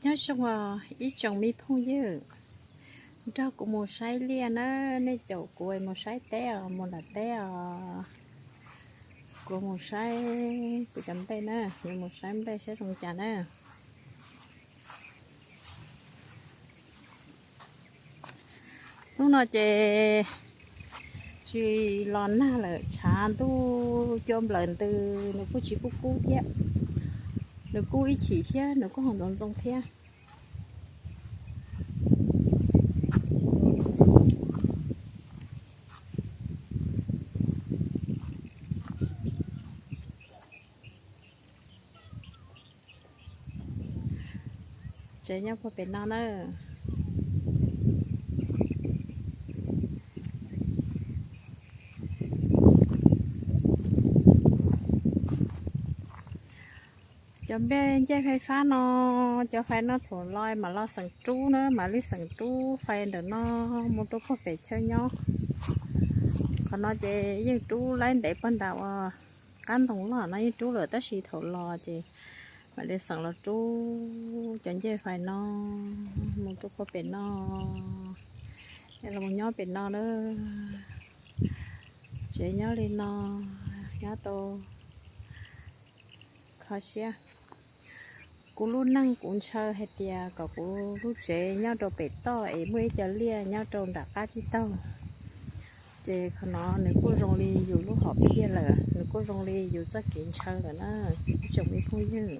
Nyob zoo os ib tsoom me phooj ywg, nrog kuv mus saib liaj na, nej caum kuv mus saib teb os, mus nram teb os. Kuv mus saib kuv cov nplej na, yuav mus saib nplej saib zoo cas na. Hnub no ces tsis los nag lawm, tshav ntuj cua nplawm ntws, nws kuj tsis kub kub thiab, nws kub ib chim thiab nws kuj ho ntxoov ntxoo thiab. Tsev nyob puag pem no na. Cov nplej ncej fais fab no, cov fais no thaum los mam los xeem rub na, mam li xeem rub fais ntawm no mus rau puag pem chaw nyob. Qhov no ces yeej rub laib ntev puag nram uas qab ntoo loj no yeej rub lawm, tab sis thaum los ces mam li xeem los rub cov ncej fais no mus rau puag pem no, los nyob pem no na. Tsev nyob li no, nyob tau kho siab. Kuv lub neej kuv ntshaw hais tias kom kuv lub tsev nyob rau pem toj es muaj ib co liaj nyob rau nram qab tsib taug, ces qhov no nws kuj zoo li yus lub hom phiaj lawm, nws kuj zoo li yus txoj kev ntshaw lawm na, ib tsoom me phooj ywg.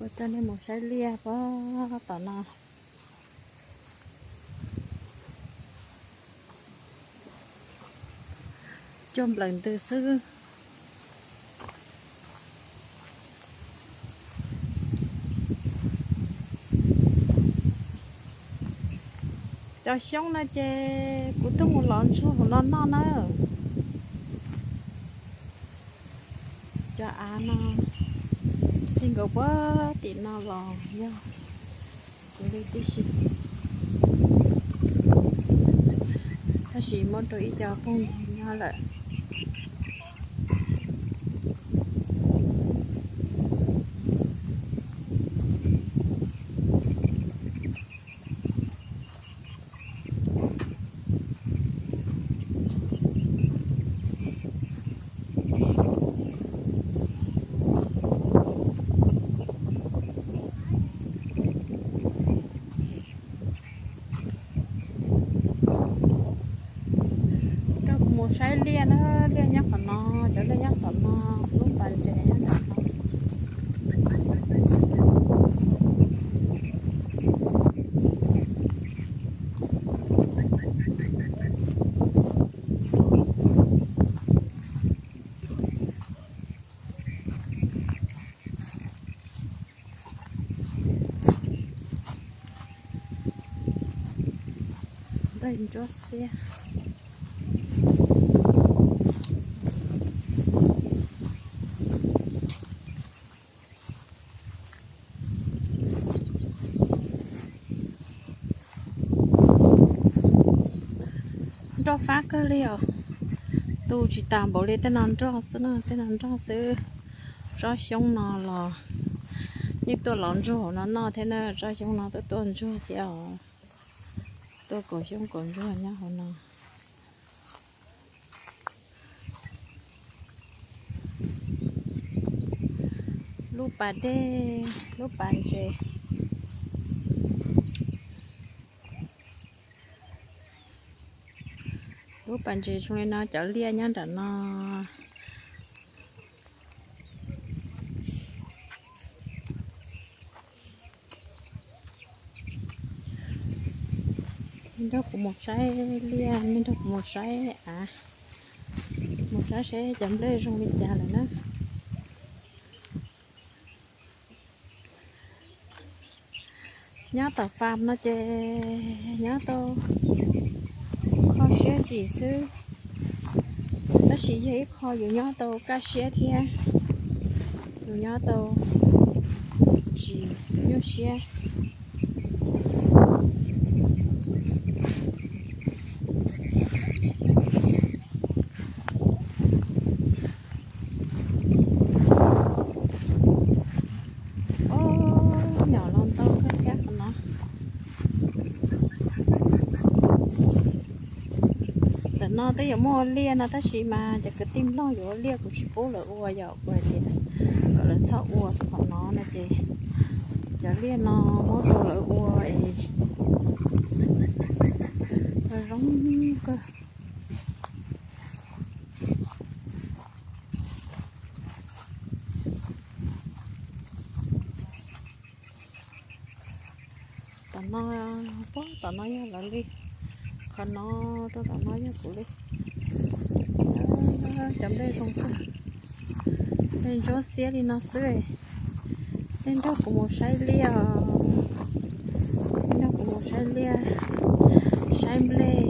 Ua coj nej mus saib liaj puag tom no. Cua nplawm ntws xwb. Cov xyoob no ces kuv tuaj mus lov ntsuag hauv no noj na. Cov av no txij nkaus puag tim no los yog kuv li tib si, tab sis muab rau ib co phooj ywg nyob lawm. Nrog kuv mus saib liaj na, liaj nyob qhov no, cov liaj nyob qhov no, lub pas ntses nyob ntawm no. Npawg ntsuab xiab. Nroj fab kawg li os. Tu tsis tas npaum li tej no nroj xwb na, tej no nroj xwb. Tsob xyoob no los yeej tuaj lov ntsuag hauv no noj thiab na, tsob xyoob no tuaj tuaj ntsuag thiab os. Tuaj kaum xyoob kaum ntsuag nyob hauv no. Lub pas dej, lub pas ntses. Lub pas ntses zoo li no, cov liaj nyob nram no. Nej nrog kuv mus saib liaj, nej nrog kuv mus saib av, mus saib seb cov nplej zoo li cas lawm na. Nyob tom fam no ces nyob tau kho siab zim xwb, tab sis yog ib qho yus nyob tau kaj siab thiab yus nyob tau tsis nyuaj siab. No twb yuav muaj ua liaj no tab sis mas cov kwv tij Nplog yuav ua liaj kuv tsis pub lawv ua, yog kuv hais tias kom lawv txhob ua qhov no no ces cov liaj no muab rau lawv ua es zoo kawg. Tom no, tom no yog lawv li, qhov no rau tom no yog kuv li. Cov nplej zoo kawg, nplej ntsuab xiab li no xwb. Nej nrog kuv mus saib liaj, nej nrog kuv mus saib liaj, saib nplej.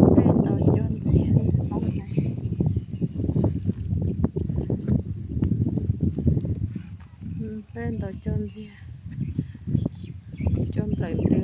Nplej ntau cog ntxiag li hoob na. Nplej ntau cog ntxiag, cog nplawm ntws.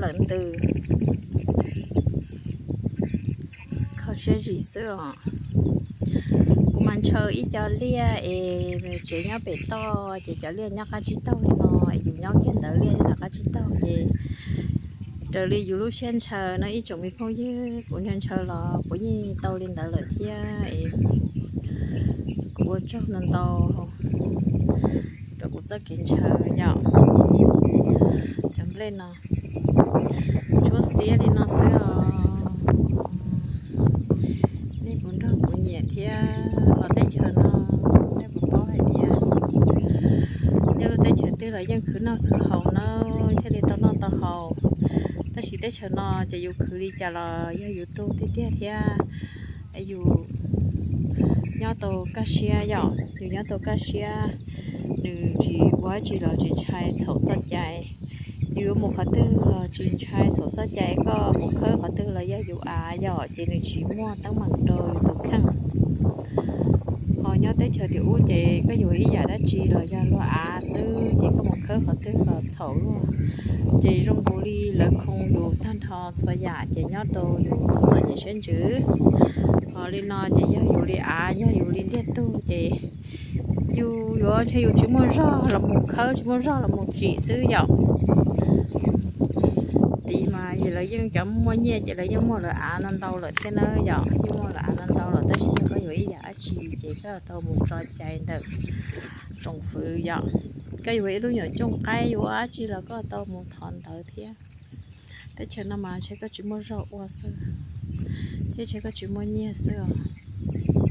tawm ntws, kho siab zim xwb os. Kuv mas ntshaw ib co liaj es tsev nyob pem toj ces cov liaj nyob qab tsib taug li no es yus nyob kiag ntawd liaj nyob qab tsib taug ces raws li yus lub siab ntshaw no ib tsoom me phooj ywg, kuv ntshaw ntshaw los kuv yeej tau li ntawd lawm thiab es kuv ua tsaug ntau ntau rau kuv txoj kev ntshaw yom. Cov nplej no tsuab xiab li no xwb os. Nej puas nrog kuv nyiam thiab los teb chaws no, nej puas paub hais tias nyob lub teb chaws twg los yeej khwv noj khwv haus na, thiaj li tau noj tau haus. Tab sis teb chaws no ces yus khwv li cas los yog yus tug tiag tiag thiab. Yus nyob tau kaj siab yom, yus nyob tau kaj siab, nws tsis ua dab tsi los tsis ntshai txhaum txoj cai. Yus yuav mus qhov twg los tsis ntshai txhaum txoj cai, koj mus khawb qhov twg los yog yus av yom, ces nws tsis muaj teeb meem rau yus tus kheej. Ho nyob teb chaws tim ub ces koj yuav ib yam dab tsi los yog luag av xwb, ces koj mus khawb qhov twg los txhaum luag. Ces zoo nkaus li lawv khoo yus tag nrho txhua yam ces nyob rau yus txom txom nyem siab ntsws. Ho li no ces yog yus li av, yog yus li ntiag tug ces yus yuav ntshe yus tsis muaj zog los mus khawb, tsis muaj zog los mus tsim xwb yom. Tid mas lawv yeej cov muaj nyiaj ces lawv yeej muaj lawv av no ntau lawm thiab na yom, yeej muaj lawv av no ntau lawm, tab sis yog koj yuav ib yam dab tsi ces koj tau mus tso cai ntawm tsoom fwv yom. Koj yuav ib lub nyuam cooj qaib yuav dab tsi los koj tau mus thov ntawd thiab. Teb chaws no mas ntshe koj tsis muaj zog ua xwb, thiab ntshe koj tsis muaj nyiaj xwb os.